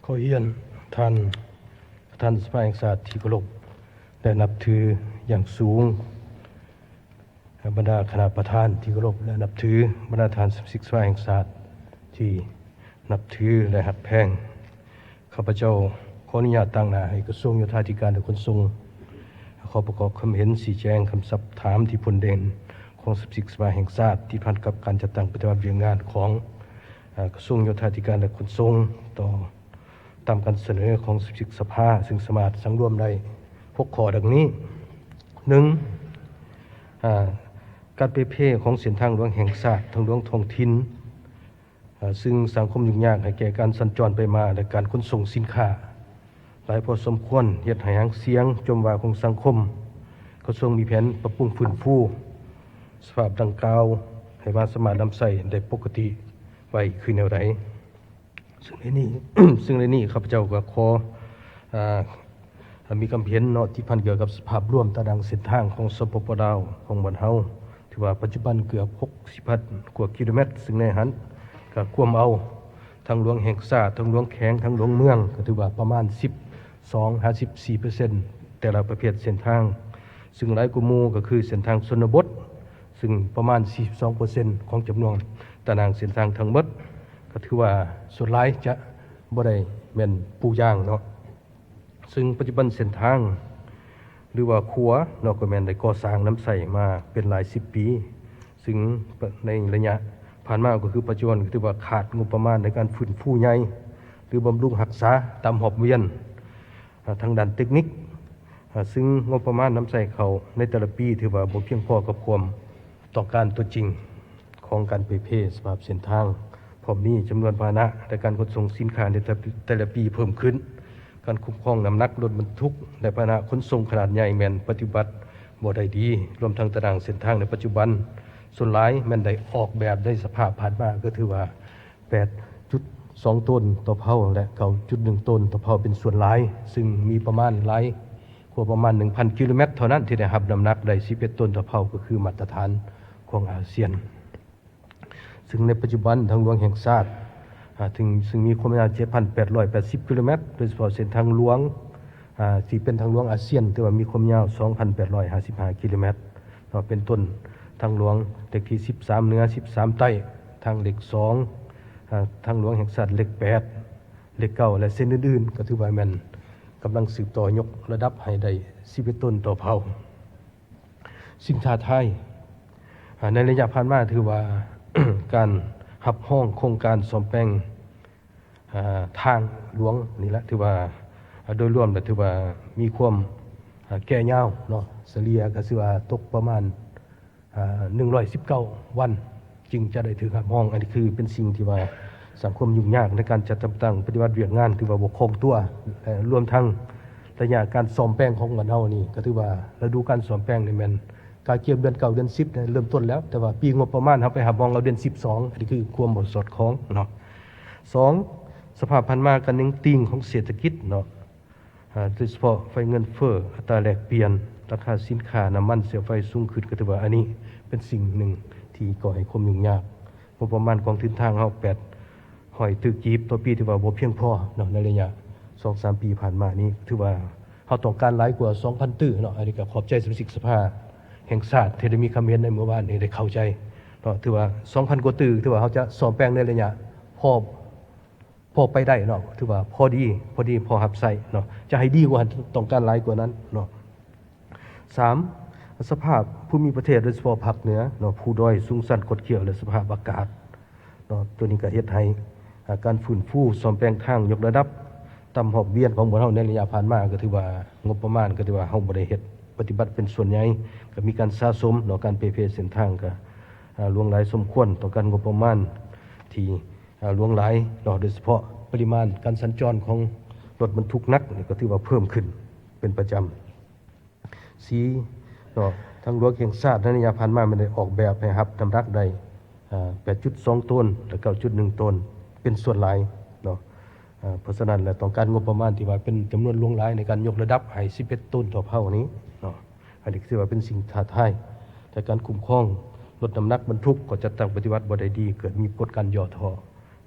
ຂໍຮຽນທ່ານປະທານສະພາແຫ່ງຊາດທີ່ເຄົາລົບ ແລະ ນັບຖືຢ່າງສູງ, ບັນດາຄະນະປະທານທີ່ເຄົາລົບ ແລະ ນັບຖື, ບັນດາທ່ານສະມາຊິກສະພາແຫ່ງຊາດທີ່ນັບຖື ແລະ ຮັກແພງ, ຂ້າພະເຈົ້າຂໍອະນຸຍາດຕາງໜ້າໃຫ້ກະຊວງໂຍທາທິການ ແລະ ຂົນສົ່ງ ຂໍປະກອບຄຳເຫັນຊີ້ແຈງຄຳສັບຖາມທີ່ພົ້ນເດັ່ນຂອງສະມາຊິກສະພາແຫ່ງຊາດ ຕິດພັນກັບການຈັດຕັ້ງປະຕິບັດວຽກງານຂອງ ອາ ກະຊວງໂຍທາທິການ ແລະ ຂົນສົ່ງ ຕໍ່ ຕາມການສະເໜີຂອງສະມາຊິກສະພາ ຊຶ່ງສາມາດສັງລວມໄດ້ຫົກຂໍ້ດັ່ງນີ້. ໜຶ່ງ ອາ ການເປ່ເພຂອງເສັ້ນທາງຫຼວງແຫ່ງຊາດ, ທາງຫຼວງທ້ອງຖິ່ນ, ອາ ຊຶ່ງສ້າງຄວາມຫຍຸ້ງຍາກໃຫ້ແກ່ການສັນຈອນໄປມາ ແລະ ການຂົນສົ່ງສິນຄ້າຫຼາຍພໍສົມຄວນ, ເຮັດໃຫ້ຫາງສຽງຈົ່ມວ່າຂອງສັງຄົມ. ກະຊວງມີແຜນປັບປຸງຟື້ນຟູສະພາບດັ່ງກ່າວໃຫ້ມາສາມາດນຳໃຊ້ໄດ້ປົກກະຕິໄວຄືແນວໃດ? ຊຶ່ງໃນນີ້ ຊຶ່ງໃນນີ້ຂ້າພະເຈົ້າກໍຂໍ ອາ ມີຄຳເຫັນເນາະ ຕິດພັນກ່ຽວກັບສະພາບລວມຕາໜ່າງເສັ້ນທາງຂອງ ສປປ ລາວ ຂອງບ້ານເຮົາ ຖືວ່າປັດຈຸບັນເກືອບຫົກສິບພັນກວ່າກິໂລແມັດ, ຊຶ່ງໃນຫັ້ນກໍກວມເອົາທາງຫຼວງແຫ່ງຊາດ, ທາງຫຼວງແຂວງ, ທາງຫຼວງເມືອງ ກໍຖືວ່າປະມານສິບສອງຫາສິບສີ່ເປີເຊັນ ແຕ່ລະປະເພດເສັ້ນທາງ, ຊຶ່ງຫຼາຍກວ່າໝູ່ກໍຄືເສັ້ນທາງຊົນນະບົດ ຊຶ່ງປະມານສີ່ສິບສອງເປີເຊັນຂອງຈຳນວນຕາໜ່າງເສັ້ນທາງທັງໝົດ, ກໍຖືວ່າສ່ວນຫຼາຍຈະບໍ່ໄດ້ແມ່ນປູຢາງເນາະ. ຊຶ່ງປັດຈຸບັນເສັ້ນທາງ ຫຼືວ່າຂົວເນາະ ກໍແມ່ນໄດ້ກໍ່ສ້າງນຳໃຊ້ມາເປັນຫຼາຍສິບປີ, ຊຶ່ງໃນໄລຍະຜ່ານມາ ກໍຄືປັດຈຸບັນ ກໍຖືວ່າຂາດງົບປະມານໃນການຟື້ນຟູໃຫຍ່ ຫຼືບຳລຸງຮັກສາຕາມຮອບວຽນ ອາ ທາງດ້ານເຕັກນິກ, ອາ ຊຶ່ງງົບປະມານນຳໃຊ້ເຂົ້າໃນແຕ່ລະປີ ຖືວ່າບໍ່ພຽງພໍກັບຄວາມຕ້ອງການຕົວຈິງຂອງການເປ່ເພສະພາບເສັ້ນທາງ. ພ້ອມນີ້ ຈຳນວນພາຫະນະ ແລະ ການຂົນສົ່ງສິນຄ້າໃນແຕ່ ແຕ່ລະປີເພີ່ມຂຶ້ນ, ການຄຸ້ມຄອງນ້ຳໜັກລົດບັນທຸກ ແລະ ພາຫະນະຂົນສົ່ງຂະໜາດໃຫຍ່ແມ່ນປະຕິບັດບໍ່ໄດ້ດີ, ລວມທັງຕາໜ່າງເສັ້ນທາງໃນປັດຈຸບັນ ສ່ວນຫຼາຍແມ່ນໄດ້ອອກແບບໃນສະພາບຜ່ານມາ ກໍຖືວ່າ ແປດຈຸດສອງໂຕນຕໍ່ເພົາ ແລະ ເກົ້າຈຸດໜຶ່ງໂຕນຕໍ່ເພົາເປັນສ່ວນຫຼາຍ, ຊຶ່ງມີປະມານຫຼາຍກວ່າປະມານໜຶ່ງພັນກິໂລແມັດເທົ່ານັ້ນ ທີ່ໄດ້ຮັບນ້ຳໜັກໄດ້ສິບເອັດໂຕນຕໍ່ເພົາ ກໍຄືມາດຕະຖານຂອງອາຊຽນ. ຊຶ່ງໃນປັດຈຸບັນທາງຫຼວງແຫ່ງຊາດ ອາ ຊຶ່ງ ຊຶ່ງມີຄວາມຍາວເຈັດພັນແປດຮ້ອຍແປດສິບກິໂລແມັດ, ໂດຍສະເພາະເສັ້ນທາງຫຼວງ ອາ ທີ່ເປັນທາງຫຼວງອາຊຽນ ຖືວ່າມີຄວາມຍາວສອງພັນແປດຮ້ອຍຫ້າສິບຫ້າກິໂລແມັດເນາະ, ເປັນຕົ້ນທາງຫຼວງເລກທີສິບສາມເໜືອ ສິບສາມໃຕ້, ທາງເລກສອງ ອາ ທາງຫຼວງແຫ່ງຊາດເລກແປດ ເລກເກົ້າ ແລະ ເສັ້ນອື່ນໆ ກໍຖືວ່າແມ່ນກຳລັງສືບຕໍ່ຍົກລະດັບໃຫ້ໄດ້ສິບເອັດໂຕນຕໍ່ເພົາ. ສິ່ງທ້າທາຍ ອາ ໃນໄລຍະຜ່ານມາ ຖືວ່າການຮັບຮອງໂຄງການສ້ອມແປງ ອາ ທາງຫຼວງນີ້ແຫຼະ ຖືວ່າ ອາ ໂດຍລວມແລ້ວຖືວ່າມີຄວາມ ອາ ແກ່ຍາວເນາະ, ສະເລ່ຍກໍຄືວ່າຕົກປະມານ ອາ ໜຶ່ງຮ້ອຍສິບເກົ້າວັນ ຈຶ່ງຈະໄດ້ຖືກຮັບຮອງ. ອັນນີ້ຄືເປັນສິ່ງທີ່ວ່າສັງຄົມຫຍຸ້ງຍາກໃນການຈັດຕັ້ງປະຕິບັດວຽກງານ ຖືວ່າບໍ່ຄ່ອງຕົວ ແລະ ລວມທັງໄລຍະການສ້ອມແປງຂອງບ້ານເຮົານີ້ ກໍຖືວ່າລະດູການສ້ອມແປງນີ້ແມ່ນກະກຽມເດືອນເກົ້າເດືອນສິບໄດ້ເລີ່ມຕົ້ນແລ້ວ, ແຕ່ວ່າປີງົບປະມານເຮົາໄປຮັບຮອງເອົາເດືອນສິບສອງ ອັນນີ້ຄືຄວາມບໍ່ສອດຄ່ອງເນາະ. ສອງ ສະພາບຜ່ານມາການເໜັງຕີງຂອງເສດຖະກິດເນາະ ອາ ໂດຍສະເພາະໄຟເງິນເຟີ້, ອັດຕາແລກປ່ຽນ, ລາຄາສິນຄ້າ, ນ້ຳມັນເຊື້ອໄຟສູງຂຶ້ນ ກໍຖືວ່າອັນນີ້ເປັນສິ່ງໜຶ່ງທີ່ກໍ່ໃຫ້ຄວາມຫຍຸ້ງຍາກ. ງົບປະມານກອງທຶນທາງເຮົາແປດຮ້ອຍຕື້ກີບຕໍ່ປີ ຖືວ່າບໍ່ພຽງພໍເນາະ ໃນໄລຍະສອງສາມປີຜ່ານມານີ້ ຖືວ່າເຮົາຕ້ອງການຫຼາຍກວ່າສອງພັນຕື້ເນາະ. ອັນນີ້ກໍຂອບໃຈສະມາຊິກສະພາແຫ່ງຊາດທີ່ໄດ້ມີຄຳເຫັນໃນມື້ວານນີ້ ໄດ້ເຂົ້າໃຈເນາະ, ຖືວ່າສອງພັນກວ່າຕື້ ຖືວ່າເຮົາຈະສ້ອມແປງໃນໄລຍະພໍ ພໍໄປໄດ້ເນາະ, ຖືວ່າພໍດີ ພໍດີພໍຮັບໃຊ້ເນາະ, ຈະໃຫ້ດີກວ່ານັ້ນ ຕ້ອງການຫຼາຍກວ່ານັ້ນເນາະ. ສາມ ສະພາບພູມິປະເທດ ໂດຍສະເພາະພາກເໜືອເນາະ, ພູດອຍສູງຊັນຄົດຄ້ຽວ ແລະ ສະພາບອາກາດເນາະ, ໂຕນີ້ກໍເຮັດໃຫ້ ອາ ການຟື້ນຟູສ້ອມແປງທາງຍົກລະດັບຕາມຮອບວຽນຂອງພວກເຮົາໃນໄລຍະຜ່ານມາ ກໍຖືວ່າງົບປະມານ ກໍຖືວ່າເຮົາບໍ່ໄດ້ເຮັດປະຕິບັດເປັນສ່ວນໃຫຍ່, ກໍມີການສະສົມເນາະ, ການເປ່ເພເສັ້ນທາງກໍ ອາ ຫຼວງຫຼາຍສົມຄວນ, ຕ້ອງການງົບປະມານທີ່ ອາ ຫຼວງຫຼາຍເນາະ, ໂດຍສະເພາະປະລິມານການສັນຈອນຂອງລົດບັນທຸກໜັກນີ້ກໍຖືວ່າເພີ່ມຂຶ້ນເປັນປະຈຳ. ສີ່ເນາະ, ທາງຫຼວງແຫ່ງຊາດໃນໄລຍະຜ່ານມາແມ່ນໄດ້ອອກແບບໃຫ້ຮັບນ້ຳໜັກໄດ້ ອາ ແປດຈຸດສອງໂຕນ ແລະ ເກົ້າຈຸດໜຶ່ງໂຕນ ເປັນສ່ວນຫຼາຍເນາະ. ອາ ເພາະສະນັ້ນແລ້ວ ຕ້ອງການງົບປະມານທີ່ວ່າເປັນຈຳນວນຫຼວງຫຼາຍໃນການຍົກລະດັບໃຫ້ສິບເອັດໂຕນຕໍ່ເພົານີ້ເນາະ. ອັນນີ້ກໍຖືວ່າເປັນສິ່ງທ້າທາຍ, ແຕ່ການຄຸ້ມຄອງລົດນ້ຳໜັກບັນທຸກກໍຈັດຕັ້ງປະຕິບັດບໍ່ໄດ້ດີ, ເກີດມີກົດການຫຍໍ້ທໍ້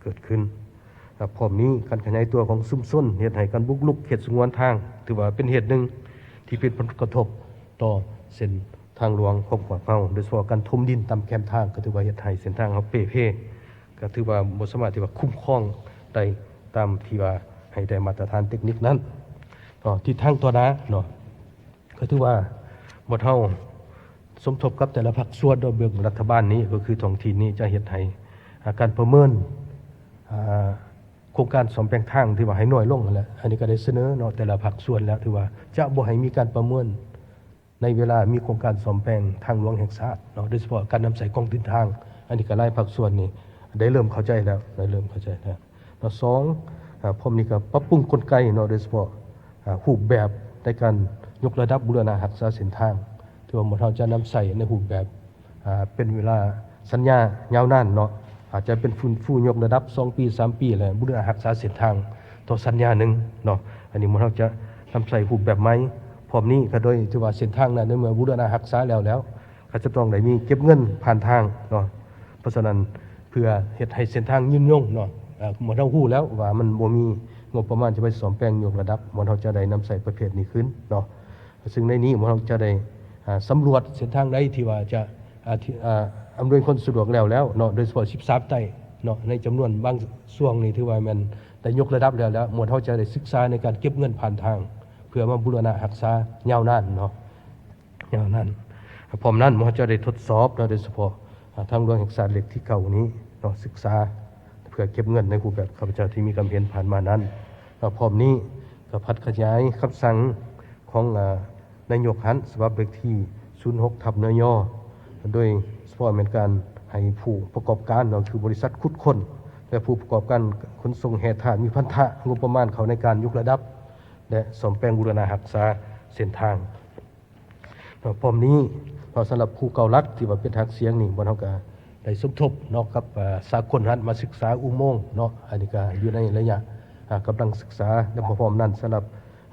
ເກີດຂຶ້ນ. ແລະ ພ້ອມນີ້ການຂະຫຍາຍຕົວຂອງຊຸມຊົນເຮັດໃຫ້ການບຸກລຸກເຂດສະຫງວນທາງ ຖືວ່າເປັນເຫດໜຶ່ງທີ່ເປັນຜົນກະທົບຕໍ່ເສັ້ນທາງຫຼວງຂອງພວກເຮົາ, ໂດຍສະເພາະການຖົມດິນຕາມແຄມທາງ ກໍຖືວ່າເຮັດໃຫ້ເສັ້ນທາງເຮົາເປ່ເພ, ກໍຖືວ່າບໍ່ສາມາດທີ່ວ່າຄຸ້ມຄອງໄດ້ຕາມທີ່ວ່າໃຫ້ໄດ້ມາດຕະຖານເຕັກນິກນັ້ນເນາະ. ທິດທາງຕໍ່ໜ້າເນາະ ກໍຖືວ່າໝວດເຮົາສົມທົບກັບແຕ່ລະພາກສ່ວນເນາະ, ເບື້ອງລັດຖະບານນີ້ ກໍຄືທ້ອງຖິ່ນນີ້ຈະເຮັດໃຫ້ ອາ ການປະເມີນ ອາ ໂຄງການສ້ອມແປງທາງ ຖືວ່າໃຫ້ນ້ອຍລົງຫັ້ນແຫຼະ. ອັນນີ້ກໍໄດ້ສະເໜີເນາະ ແຕ່ລະພາກສ່ວນແລ້ວ ຖືວ່າຈະບໍ່ໃຫ້ມີການປະເມີນໃນເວລາມີໂຄງການສ້ອມແປງທາງຫຼວງແຫ່ງຊາດເນາະ, ໂດຍສະເພາະການນຳໃຊ້ກອງທຶນທາງ. ອັນນີ້ກໍຫຼາຍພາກສ່ວນນີ້ໄດ້ເລີ່ມເຂົ້າໃຈແລ້ວ ໄດ້ເລີ່ມເຂົ້າໃຈແລ້ວ. ແລະ ສອງ ອາ ພ້ອມນີ້ກໍປັບປຸງກົນໄກເນາະ, ໂດຍສະເພາະ ອາ ຮູບແບບໃນການຍົກລະດັບບູລະນະຮັກສາເສັ້ນທາງ ຖືວ່າໝວດເຮົາຈະນຳໃຊ້ໃນຮູບແບບ ອາ ເປັນເວລາສັນຍາຍາວນານເນາະ, ອາດຈະເປັນຟື້ນຟູຍົກລະດັບສອງປີ ສາມປີ ແລະ ບູລະນະຮັກສາເສັ້ນທາງຕໍ່ສັນຍາໜຶ່ງເນາະ. ອັນນີ້ໝວດເຮົາຈະນຳໃຊ້ຮູບແບບໃໝ່. ພ້ອມນີ້ກໍໂດຍທີ່ວ່າເສັ້ນທາງນັ້ນ ໃນເມື່ອບູລະນະຮັກສາແລ້ວ ແລ້ວ ກໍຈະຕ້ອງໄດ້ມີເກັບເງິນຜ່ານທາງເນາະ. ເພາະສະນັ້ນ ເພື່ອເຮັດໃຫ້ເສັ້ນທາງຍືນຍົງເນາະ, ເອີ ໝວດເຮົາຮູ້ແລ້ວວ່າມັນບໍ່ມີງົບປະມານຈະໄປສ້ອມແປງຍົກລະດັບ, ໝວດເຮົາຈະໄດ້ນຳໃຊ້ປະເພດນີ້ຄືນເນາະ. ຊຶ່ງໃນນີ້ໝວດເຮົາຈະໄດ້ ອາ ສຳຫຼວດເສັ້ນທາງໃດທີ່ວ່າຈະ ອາ ທີ່ ອາ ອຳນວຍຄວາມສະດວກແລ້ວ ແລ້ວເນາະ, ໂດຍສະເພາະສິບສາມໃຕ້ເນາະ, ໃນຈຳນວນບາງຊ່ວງນີ້ຖືວ່າແມ່ນໄດ້ຍົກລະດັບແລ້ວ ແລ້ວ ໝວດເຮົາຈະໄດ້ສຶກສາໃນການເກັບເງິນຜ່ານທາງ ເພື່ອມາບູລະນະຮັກສາຍາວນານເນາະ. ຢ່າງນັ້ນ ພ້ອມນັ້ນ ໝວດເຮົາຈະໄດ້ທົດສອບເນາະ, ໂດຍສະເພາະ ອາ ທາງຫຼວງແຫ່ງຊາດເລກທີເກົ້ານີ້ເນາະ, ສຶກສາເພື່ອເກັບເງິນໃນຮູບແບບຂ້າພະເຈົ້າທີ່ມີຄວາມເຫັນຜ່ານມານັ້ນເນາະ. ພ້ອມນີ້ກໍຜັດຂະຫຍາຍຄຳສັ່ງຂອງ ອາ ນາຍົກຫັ້ນ ສະບັບເລກທີສູນຫົກ ທັບ ນຍ ໂດຍສະເພາະແມ່ນການໃຫ້ຜູ້ປະກອບການເນາະ ຄືບໍລິສັດຂຸດຄົ້ນ ແລະ ຜູ້ປະກອບການຂົນສົ່ງແຮ່ທາດມີພັນທະງົບປະມານເຂົ້າໃນການຍົກລະດັບ ແລະ ສ້ອມແປງບູລະນະຮັກສາເສັ້ນທາງ. ເນາະ ພ້ອມນີ້ເນາະ ສຳລັບຄູ່ເກົ່າຫຼັກທີ່ວ່າເປັນຫາກສຽງນີ້ ບ່ອນເຮົາກະໄດ້ສົມທົບເນາະກັບ ອາ ສາກົນຫັ້ນມາສຶກສາອຸໂມງເນາະ, ອັນນີ້ກະຢູ່ໃນໄລຍະ ອາ ກຳລັງສຶກສາ ແລະ ພ້ອມໆນັ້ນ ສຳລັບ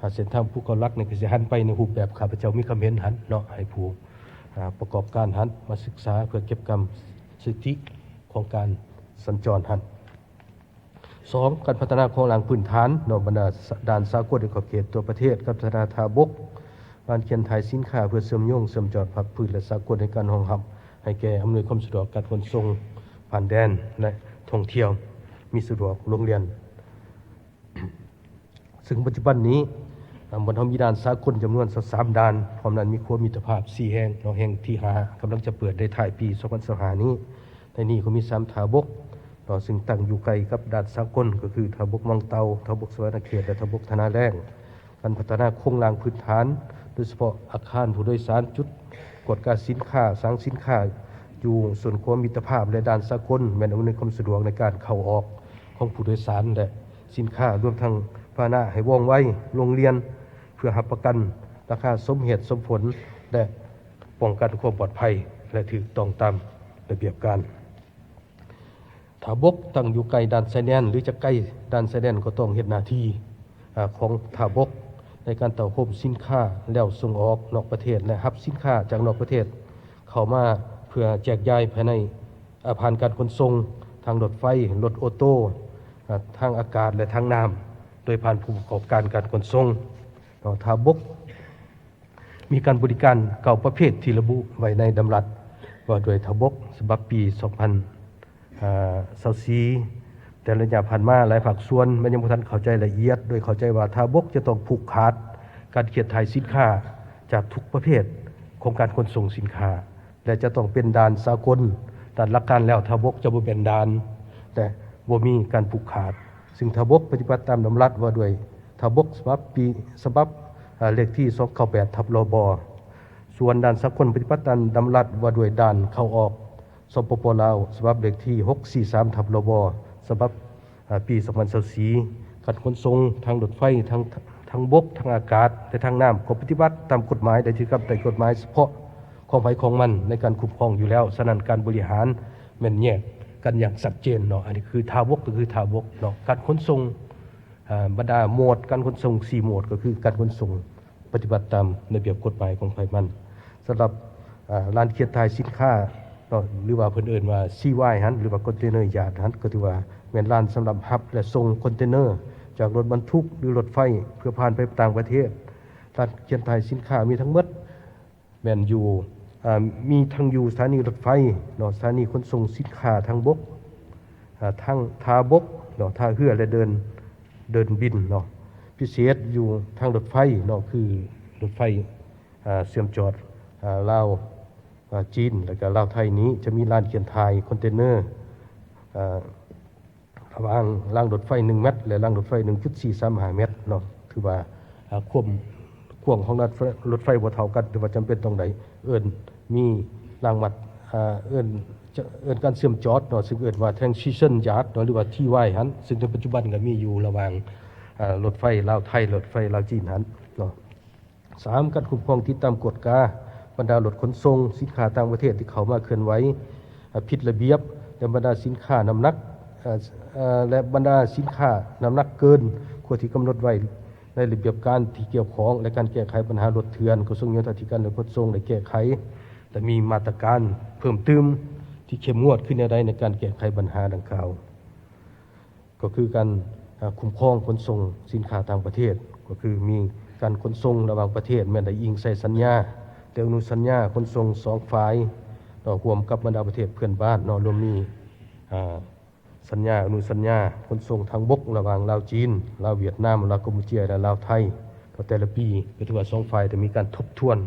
ອາ ເສັ້ນທາງພູເກົ້າຫຼັກນີ້ກະຊິຫັນໄປໃນຮູບແບບຂ້າພະເຈົ້າມີຄຳເຫັນຫັ້ນເນາະ, ໃຫ້ຜູ້ ອາ ປະກອບການຫັ້ນມາສຶກສາເພື່ອເກັບກຳສະຖິຕິຂອງການສັນຈອນຫັ້ນ. ສອງ ການພັດທະນາໂຄງລ່າງພື້ນຖານເນາະ, ບັນດາ ສ- ດ່ານສາກົນໃນຂອບເຂດທົ່ວປະເທດ ການພັດທະນາທ່າບົກ, ການເຂື່ອນຖ່າຍສິນຄ້າເພື່ອເຊື່ອມໂຍງ ເຊື່ອມຈອດພາກພື້ນ ແລະ ສາກົນໃນການຮອງຮັບໃຫ້ແກ່ອຳນວຍຄວາມສະດວກການຂົນສົ່ງຜ່ານແດນ ແລະ ທ່ອງທ່ຽວມີສະດວກໂລງລຽນ. ຊຶ່ງປັດຈຸບັນນີ້ ອາ ບ່ອນເຮົາມີດ່ານສາກົນຈຳນວນຊາວສາມດ່ານ, ພ້ອມນັ້ນມີຂົວມິດຕະພາບສີ່ແຫ່ງເນາະ, ແຫ່ງທີຫ້າກຳລັງຈະເປີດໃນທ້າຍປີສອງພັນຊາວຫ້ານີ້. ໃນນີ້ກໍມີສາມທ່າບົກເນາະ, ຊຶ່ງຕັ້ງຢູ່ໃກ້ກັບດ່ານສາກົນ ກໍຄືທ່າບົກວັງເຕົ່າ, ທ່າບົກສະຫວັນນະເຂດ ແລະ ທ່າບົກທ່ານາແລ້ງ. ການພັດທະນາໂຄງລ່າງພື້ນຖານ ໂດຍສະເພາະອາຄານຜູ້ໂດຍສານ, ຈຸດກວດກາສິນຄ້າ, ສາງສິນຄ້າຢູ່ໂຊນຂົວມິດຕະພາບ ແລະ ດ່ານສາກົນ ແມ່ນອຳນວຍຄວາມສະດວກໃນການເຂົ້າອອກຂອງຜູ້ໂດຍສານ ແລະ ສິນຄ້າ, ລວມທັງພາຫະນະໃຫ້ວ່ອງໄວ, ໂລງລຽນ ເພື່ອຮັບປະກັນລາຄາສົມເຫດສົມຜົນ ແລະ ປ້ອງກັນຄວາມປອດໄພ ແລະ ຖືກຕ້ອງຕາມລະບຽບການ. ທ່າບົກຕັ້ງຢູ່ໃກ້ດ່ານຊາຍແດນ ຫຼື ຈະໃກ້ດ່ານຊາຍແດນ ກໍຕ້ອງເຮັດໜ້າທີ່ ອາ ຂອງທ່າບົກໃນການເຕົ້າໂຮມສິນຄ້າ ແລ້ວສົ່ງອອກນອກປະເທດ ແລະ ຮັບສິນຄ້າຈາກນອກປະເທດເຂົ້າມາ ເພື່ອແຈກຢາຍພາຍໃນ ອາ ຜ່ານການຂົນສົ່ງທາງລົດໄຟ, ລົດໂອໂຕ້, ອາ ທາງອາກາດ ແລະ ທາງນ້ຳ ໂດຍຜ່ານຜູ້ປະກອບການການຂົນສົ່ງເນາະ. ທ່າບົກມີການບໍລິການເກົ້າປະເພດທີ່ລະບຸໄວ້ໃນດຳລັດວ່າດ້ວຍທ່າບົກ ສະບັບປີສອງພັນຊາວສີ່. ແຕ່ໄລຍະຜ່ານມາ ຫຼາຍພາກສ່ວນແມ່ນຍັງບໍ່ທັນເຂົ້າໃຈລະອຽດ, ໂດຍເຂົ້າໃຈວ່າທ່າບົກຈະຕ້ອງຜູກຂາດການເຂື່ອນຖ່າຍສິນຄ້າຈາກທຸກປະເພດຂອງການຂົນສົ່ງສິນຄ້າ ແລະ ຈະຕ້ອງເປັນດ່ານສາກົນ. ດ້ານຫຼັກການແລ້ວ ທ່າບົກຈະບໍ່ເປັນດ່ານ ແລະ ບໍ່ມີການຜູກຂາດ, ຊຶ່ງທ່າບົກປະຕິບັດຕາມດຳລັດວ່າດ້ວຍທ່າບົກສະບັບປີ ສະບັບ ເອີ ເລກທີສອງເກົ້າແປດ ທັບ ລບ. ສ່ວນດ່ານສາກົນປະຕິບັດຕາມດຳລັດວ່າດ້ວຍດ່ານເຂົ້າອອກ ສປປ ລາວ ສະບັບເລກທີຫົກສີ່ສາມ ທັບ ລບ ສະບັບ ອາ ປີສອງພັນຊາວສີ່. ການຂົນສົ່ງທາງລົດໄຟ ທາງ ທາງບົກ ທາງອາກາດ ແລະ ທາງນ້ຳ ກໍປະຕິບັດຕາມກົດໝາຍ ແລະ ຕິດຕາມໃຕ້ກົດໝາຍສະເພາະຂອງໃຜຂອງມັນໃນການຄຸ້ມຄອງຢູ່ແລ້ວ. ສະນັ້ນ ການບໍລິຫານແມ່ນແຍກກັນຢ່າງຊັດເຈນເນາະ. ອັນນີ້ຄືທ່າບົກ ກໍຄືທ່າບົກເນາະ. ການຂົນສົ່ງ ອາ ບັນດາໂໝດການຂົນສົ່ງສີ່ໂໝດ ກໍຄືການຂົນສົ່ງປະຕິບັດຕາມລະບຽບກົດໝາຍຂອງໃຜມັນ. ສຳລັບ ອາ ລານເຂື່ອນຖ່າຍສິນຄ້າ ເນາະ ຫຼືວ່າເພິ່ນເອີ້ນວ່າ ຊີວາຍ ຫັ້ນ ຫຼືວ່າຄອນເທນເນີຢາດຫັ້ນ ກໍຖືວ່າແມ່ນລານສຳລັບຮັບ ແລະ ສົ່ງຄອນເທນເນີຈາກລົດບັນທຸກ ຫຼື ລົດໄຟ ເພື່ອຜ່ານໄປຕ່າງປະເທດ. ລານຂຽນຖ່າຍສິນຄ້າມີທັງໝົດ ແມ່ນຢູ່ ເອີ ມີທັງຢູ່ສະຖານີລົດໄຟເນາະ, ສະຖານີຂົນສົ່ງສິນຄ້າທາງບົກ ເອີ ທາງ ທ່າບົກເນາະ, ທ່າເຮືອ ແລະ ເດີ່ນ ເດີ່ນບິນເນາະ. ພິເສດຢູ່ທາງລົດໄຟເນາະ ຄືລົດໄຟ ເອີ ເຊື່ອມຈອດ ເອີ ລາວ ເອີ ຈີນ ແລ້ວກໍລາວໄທນີ້ ຈະມີລານຂຽນຖ່າຍຄອນເທນເນີ ເອີ ລະຫວ່າງລາງລົດໄຟໜຶ່ງແມັດ ແລະ ລາງລົດໄຟໜຶ່ງຈຸດສີ່ສາມຫ້າແມັດເນາະ. ຖືວ່າ ເອີ ຄວາມກວ້າງຂອງລາງລົດໄຟບໍ່ເທົ່າກັນ ຖືວ່າຈຳເປັນຕ້ອງໄດ້ເອີ້ນມີລາງມັດ ເອີ ເອີ້ນ ຈະເອີ້ນການເຊື່ອມຈອດເນາະ ຊຶ່ງເອີ້ນວ່າ transition yard ເນາະ ຫຼືວ່າ ທີວາຍ ຫັ້ນ ຊຶ່ງໃນປັດຈຸບັນກໍມີຢູ່ລະຫວ່າງ ເອີ ລົດໄຟລາວໄທ ລົດໄຟລາວຈີນຫັ້ນເນາະ. ສາມ ການຄຸ້ມຄອງຕິດຕາມກວດກາບັນດາລົດຂົນສົ່ງສິນຄ້າຕ່າງປະເທດທີ່ເຂົ້າມາເຄື່ອນໄຫວ ເອີ ຜິດລະບຽບ ແລະ ບັນດາສິນຄ້ານ້ຳໜັກ ເອີ ເອີ ແລະ ບັນດາສິນຄ້ານ້ຳໜັກເກີນກວ່າທີ່ກຳນົດໄວ້ໃນລະບຽບການທີ່ກ່ຽວຂ້ອງ ແລະ ການແກ້ໄຂບັນຫາລົດເຖື່ອນ. ກະຊວງໂຍທາທິການ ແລະ ຂົນສົ່ງໄດ້ແກ້ໄຂ ແລະ ມີມາດຕະການເພີ່ມຕື່ມທີ່ເຂັ້ມງວດຄືແນວໃດໃນການແກ້ໄຂບັນຫາດັ່ງກ່າວ? ກໍຄືການ ເອີ ຄຸ້ມຄອງຂົນສົ່ງສິນຄ້າຕ່າງປະເທດ ກໍຄືມີການຂົນສົ່ງລະຫວ່າງປະເທດ ແມ່ນໄດ້ອີງໃສ່ສັນຍາ ແລະ ອະນຸສັນຍາຂົນສົ່ງສອງຝ່າຍເນາະ ຮ່ວມກັບບັນດາປະເທດເພື່ອນບ້ານເນາະ, ລວມມີ ເອີ ສັນຍາ ອະນຸສັນຍາຂົນສົ່ງທາງບົກລະຫວ່າງລາວຈີນ, ລາວຫວຽດນາມ, ລາວກຳປູເຈຍ ແລະ ລາວໄທ. ກໍແຕ່ລະປີກໍຖືວ່າສອງຝ່າຍໄດ້ມີການທົບທວນ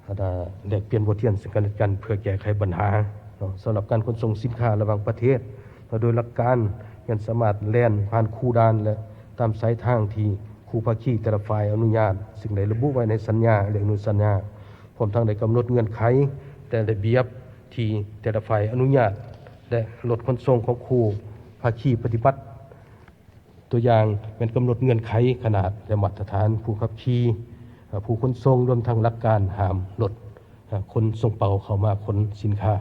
ແລະ ແລກປ່ຽນບົດຮຽນເຊິ່ງກັນແລະກັນ ເພື່ອແກ້ໄຂບັນຫາເນາະ. ສຳລັບການຂົນສົ່ງສິນຄ້າລະຫວ່າງປະເທດເນາະ ໂດຍຫຼັກການແມ່ນສາມາດແລ່ນຜ່ານຄູ່ດ່ານ ແລະ ຕາມສາຍທາງທີ່ຄູ່ພາຄີແຕ່ລະຝ່າຍອະນຸຍາດ, ເຊິ່ງໄດ້ລະບຸໄວ້ໃນສັນຍາ ແລະ ອະນຸສັນຍາ, ພ້ອມທັງໄດ້ກຳນົດເງື່ອນໄຂ ແຕ່ລະບຽບທີ່ແຕ່ລະຝ່າຍອະນຸຍາດ ແລະ ລົດຂົນສົ່ງຂອງຄູ່ພາຄີປະຕິບັດ. ຕົວຢ່າງແມ່ນກຳນົດເງື່ອນໄຂ, ຂະໜາດ ແລະ ມາດຕະຖານຜູ້ຂັບຂີ່, ເອີ ຜູ້ຂົນສົ່ງ, ລວມທັງຫຼັກການຫ້າມລົດ ເອີ ຂົນສົ່ງເປົ່າເຂົ້າມາຂົນສິນຄ້າ.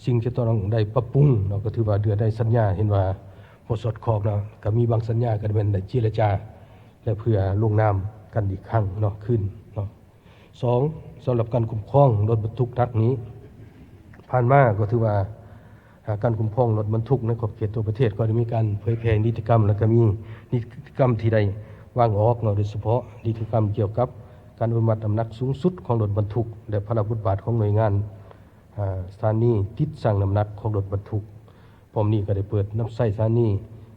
ສິ່ງທີ່ຕ້ອງໄດ້ປັບປຸງເນາະ ກໍຖືວ່າເດືອໃດສັນຍາເຫັນວ່າບໍ່ສອດຄ່ອງເນາະ, ກໍມີບາງສັນຍາກໍແມ່ນໄດ້ເຈລະຈາ ແລະ ເພື່ອລົງນາມກັນອີກຄັ້ງເນາະ ຄືນເນາະ. ສອງ ສຳລັບການຄຸ້ມຄອງລົດບັນທຸກໜັກນີ້ ຜ່ານມາກໍຖືວ່າ ອາ ການຄຸ້ມຄອງລົດບັນທຸກໃນຂອບເຂດທົ່ວປະເທດ ກໍໄດ້ມີການເຜີຍແຜ່ນິຕິກຳ ແລະ ກໍມີນິຕິກຳທີ່ໄດ້ວາງອອກເນາະ, ໂດຍສະເພາະນິຕິກຳກ່ຽວກັບການອະນຸມັດນ້ຳໜັກສູງສຸດຂອງລົດບັນທຸກ ແລະ ພາລະບົດບາດຂອງໜ່ວຍງານ ອາ ສະຖານີຕິດຊັ່ງນ້ຳໜັກຂອງລົດບັນທຸກ. ພ້ອມນີ້ກໍໄດ້ເປີດນຳໃຊ້ສະຖານີ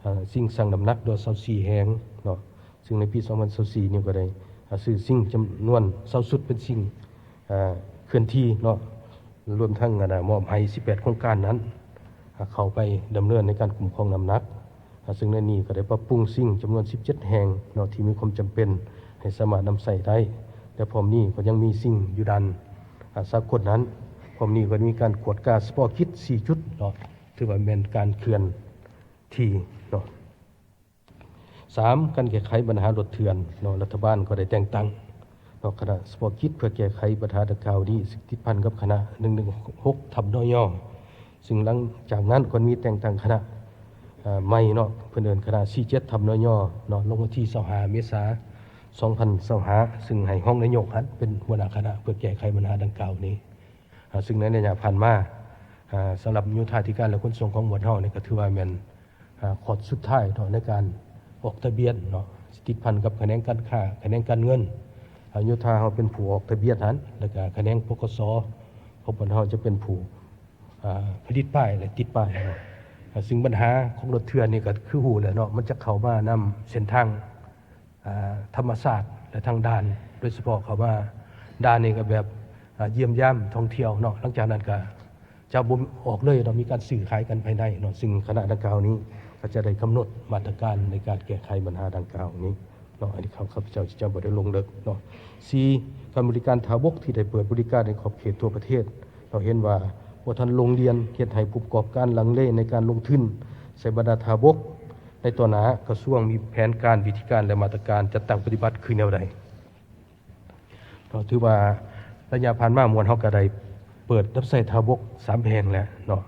ອາ ຊິງຊັ່ງນ້ຳໜັກເຫຼືອຊາວສີ່ແຫ່ງເນາະ, ຊຶ່ງໃນປີສອງພັນຊາວສີ່ນີ້ກໍໄດ້ ອາ ຊື້ຊິງຈຳນວນຊາວຊຸດເປັນຊິງ ອາ ເຄື່ອນທີ່ເນາະ, ລວມທັງ ອາ ມອບໃຫ້ສິບແປດໂຄງການນັ້ນ ອາ ເຂົ້າໄປດຳເນີນໃນການຄຸ້ມຄອງນ້ຳໜັກ. ອາ ຊຶ່ງໃນນີ້ກໍໄດ້ປັບປຸງຊິງຈຳນວນສິບເຈັດແຫ່ງເນາະ ທີ່ມີຄວາມຈຳເປັນໃຫ້ສາມາດນຳໃຊ້ໄດ້ ແລະ ພ້ອມນີ້ກໍຍັງມີຊິງຢູ່ດ່ານ ອາ ສາກົນນັ້ນ. ພ້ອມນີ້ກໍໄດ້ມີການກວດກາສະເພາະກິດສີ່ຈຸດເນາະ, ຖືວ່າແມ່ນການເຄື່ອນທີ່ເນາະ. ສາມ ການແກ້ໄຂບັນຫາລົດເຖື່ອນເນາະ, ລັດຖະບານກໍໄດ້ແຕ່ງຕັ້ງເນາະ ຄະນະສະເພາະກິດເພື່ອແກ້ໄຂບັນຫາດັ່ງກ່າວນີ້ ຊຶ່ງຕິດພັນກັບຄະນະໜຶ່ງໜຶ່ງຫົກທັບ ນຍ, ຊຶ່ງຫຼັງຈາກນັ້ນກໍມີແຕ່ງຕັ້ງຄະນະ ເອີ ໃໝ່ເນາະ, ເພິ່ນເອີ້ນຄະນະສີ່ເຈັດທັບ ນຍ ເນາະ, ລົງວັນທີຊາວຫ້າເມສາສອງພັນຊາວຫ້າ ຊຶ່ງໃຫ້ຮອງນາຍົກຫັ້ນເປັນຫົວໜ້າຄະນະເພື່ອແກ້ໄຂບັນຫາດັ່ງກ່າວນີ້. ອາ ຊຶ່ງໃນໄລຍະຜ່ານມາ ອາ ສຳລັບໂຍທາທິການ ແລະ ຂົນສົ່ງຂອງໝວດເຮົານີ້ ກໍຖືວ່າແມ່ນ ອາ ຂອດສຸດທ້າຍເນາະ ໃນການອອກທະບຽນເນາະ, ຕິດພັນກັບຂະແໜງການຄ້າ, ຂະແໜງການເງິນ. ອາ ໂຍທາເຮົາເປັນຜູ້ອອກທະບຽນຫັ້ນ ແລ້ວກະຂະແໜງ ປກສ ຂອງໝວດເຮົາຈະເປັນຜູ້ ອາ ຜະລິດປ້າຍ ແລະ ຕິດປ້າຍເນາະ. ອາ ຊຶ່ງບັນຫາຂອງລົດເຖື່ອນນີ້ກໍຄືຮູ້ແຫຼະເນາະ, ມັນຈະເຂົ້າມານຳເສັ້ນທາງ ອາ ທຳມະຊາດ ແລະ ທາງດ່ານ, ໂດຍສະເພາະເຂົ້າມາດ່ານນີ້ກໍແບບ ອາ ຢ້ຽມຢາມທ່ອງທ່ຽວເນາະ, ຫຼັງຈາກນັ້ນກໍຈະບໍ່ອອກເລີຍເນາະ, ມີການຊື້ຂາຍກັນພາຍໃນເນາະ, ຊຶ່ງຄະນະດັ່ງກ່າວນີ້ກໍຈະໄດ້ກຳນົດມາດຕະການໃນການແກ້ໄຂບັນຫາດັ່ງກ່າວນີ້ເນາະ. ອັນນີ້ຂ້າພະເຈົ້າຈະບໍ່ໄດ້ລົງເລິກເນາະ. ສີ່ ການບໍລິການທ່າບົກທີ່ໄດ້ເປີດບໍລິການໃນຂອບເຂດທົ່ວປະເທດ, ເຮົາເຫັນວ່າບໍ່ທັນລົງລຽນ, ເຮັດໃຫ້ຜູ້ປະກອບການລັງເລໃນການລົງທຶນໃສ່ບັນດາທ່າບົກ. ໃນຕໍ່ໜ້າ ກະຊວງມີແຜນການ, ວິທີການ ແລະ ມາດຕະການຈັດຕັ້ງປະຕິບັດຄືແນວໃດ? ເນາະ ຖືວ່າໄລຍະຜ່ານມາ ໝວດເຮົາກະໄດ້ເປີດຮັບໃຊ້ທ່າບົກສາມແຫ່ງແລ້ວເນາະ,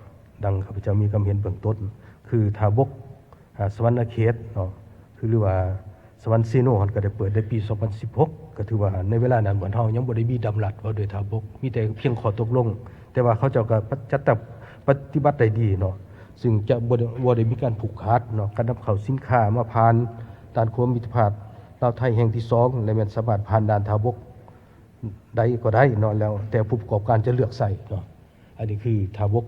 ດັ່ງຂ້າພະເຈົ້າມີຄວາມເຫັນເບື້ອງຕົ້ນ ຄືທ່າບົກ ອາ ສະຫວັນນະເຂດເນາະ ຄື ຫຼືວ່າ ສະຫວັນເຊໂນຫັ້ນກໍໄດ້ເປີດໃນປີສອງພັນສິບຫົກ ກໍຖືວ່າໃນເວລານັ້ນບ້ານເຮົາຍັງບໍ່ໄດ້ມີດຳລັດວ່າດ້ວຍທ່າບົກ ມີແຕ່ພຽງຂໍ້ຕົກລົງ ແຕ່ວ່າເຂົາເຈົ້າກໍປະ ຈັດຕັ້ງປະຕິບັດໄດ້ດີເນາະ ຊຶ່ງຈະບໍ່ໄດ້ ບໍ່ໄດ້ມີການຜູກຂາດເນາະ ການນຳເຂົ້າສິນຄ້າມາຜ່ານດ່ານຂົວມິດຕະພາບລາວໄທແຫ່ງທີສອງ ແລະ ແມ່ນສາມາດຜ່ານດ່ານທ່າບົກ ໃດກໍໄດ້ເນາະ ແລ້ວແຕ່ຜູ້ປະກອບການຈະເລືອກໃຊ້ເນາະ. ອັນນີ້ຄືທ່າບົກ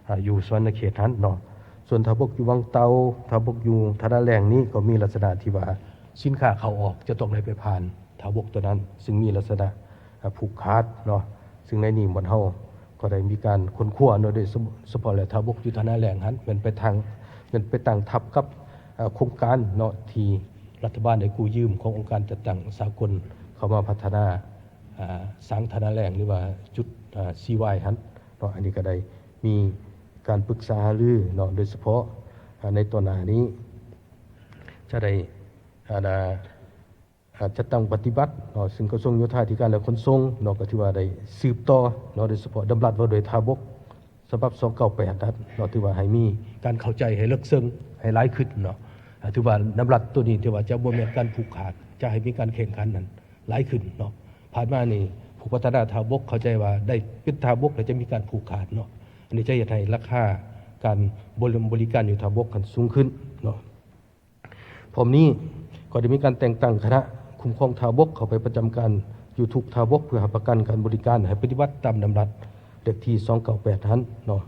ອາ ຢູ່ສະຫວັນນະເຂດຫັ້ນເນາະ. ສ່ວນທ່າບົກຢູ່ວັງເຕົ່າ ທ່າບົກຢູ່ທ່ານາແລ້ງນີ້ກໍມີລັກສະນະທີ່ວ່າສິນຄ້າເຂົ້າອອກຈະຕ້ອງໄດ້ໄປຜ່ານທ່າບົກໂຕນັ້ນ ຊຶ່ງມີລັກສະນະ ອາ ຜູກຂາດເນາະ. ຊຶ່ງໃນນີ້ບ່ອນເຮົາກໍໄດ້ມີການຄົ້ນຄວ້າເນາະ ໂດຍສະ ສະເພາະແລ້ວທ່າບົກຢູ່ທ່ານາແລ້ງຫັ້ນ ແມ່ນໄປທາງ ແມ່ນໄປຕັ້ງທັບກັບ ອາ ໂຄງການເນາະ ທີ່ລັດຖະບານໄດ້ກູ້ຢືມຂອງອົງການຈັດຕັ້ງສາກົນເຂົ້າມາພັດທະນາ ອາ ສ້າງທ່ານາແລ້ງ ຫຼືວ່າຈຸດ ອາ ຊີວາຍຫັ້ນເນາະ. ອັນນີ້ກໍໄດ້ມີການປຶກສາຫາລືເນາະ ໂດຍສະເພາະ ອາ ໃນຕໍ່ໜ້ານີ້ຈະໄດ້ ອາ ອາ ຈັດຕັ້ງປະຕິບັດເນາະ ຊຶ່ງກະຊວງໂຍທາທິການ ແລະ ຂົນສົ່ງເນາະ ກໍຖືວ່າໄດ້ສືບຕໍ່ເນາະ ໂດຍສະເພາະດຳລັດວ່າດ້ວຍທ່າບົກ ສະບັບສອງເກົ້າແປດນັ້ນເນາະ ຖືວ່າໃຫ້ມີການເຂົ້າໃຈໃຫ້ເລິກເຊິ່ງ ໃຫ້ຫຼາຍຂຶ້ນເນາະ. ອາ ຖືວ່າດຳລັດໂຕນີ້ຖືວ່າຈະບໍ່ແມ່ນການຜູກຂາດ ຈະໃຫ້ມີການແຂ່ງຂັນນັ້ນຫຼາຍຂຶ້ນເນາະ. ຜ່ານມານີ້ຜູ້ພັດທະນາທ່າບົກເຂົ້າໃຈວ່າໄດ້ເປັນທ່າບົກແລ້ວຈະມີການຜູກຂາດເນາະ. ອັນນີ້ຈະເຮັດໃຫ້ລາຄາການບໍລິ ບໍລິການຢູ່ທ່າບົກຫັ້ນສູງຂຶ້ນເນາະ. ພ້ອມນີ້ກໍໄດ້ມີການແຕ່ງຕັ້ງຄະນະຄຸ້ມຄອງທ່າບົກເຂົ້າໄປປະຈຳການຢູ່ທຸກທ່າບົກ ເພື່ອຮັບປະກັນການບໍລິການໃຫ້ປະຕິບັດຕາມດຳລັດເລກທີສອງເກົ້າແປດຫັ້ນເນາະ.